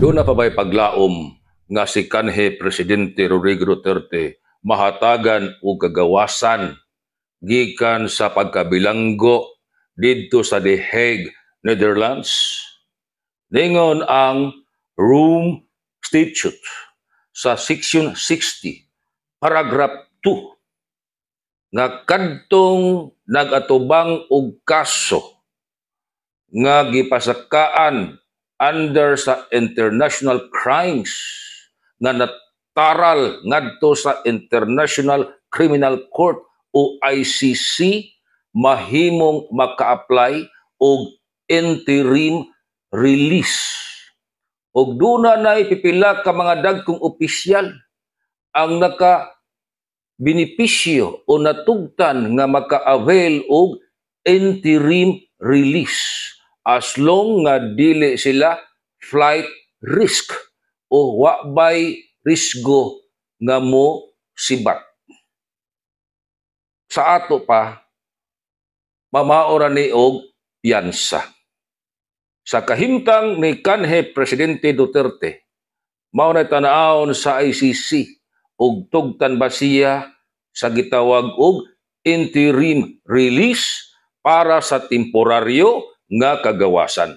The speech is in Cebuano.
Duna pa ba'y paglaom nga si kanhi Presidente Rodrigo Duterte mahatagan og kagawasan gikan sa pagkabilanggo didto sa The Hague, Netherlands? Ningon ang Rome Statute sa Section 60, Paragraph 2, nga kadtong nagatubang og kaso nga gipasakaan under sa international crimes nga nataral ngadto sa International Criminal Court o ICC mahimong maka-apply og interim release. Og duna na pipila ka mga dagkong opisyal ang naka benepisyo o natugtan nga maka-avail og interim release as long nga dili sila flight risk o wa bay risgo nga mo sibat. Sa ato pa, mamao ra ni og piyansa. Sa kahimtang ni kanhi Presidente Duterte, mao na tan-awon sa ICC og tugtan ba siya sa gitawag og interim release para sa temporaryo nga kagawasan.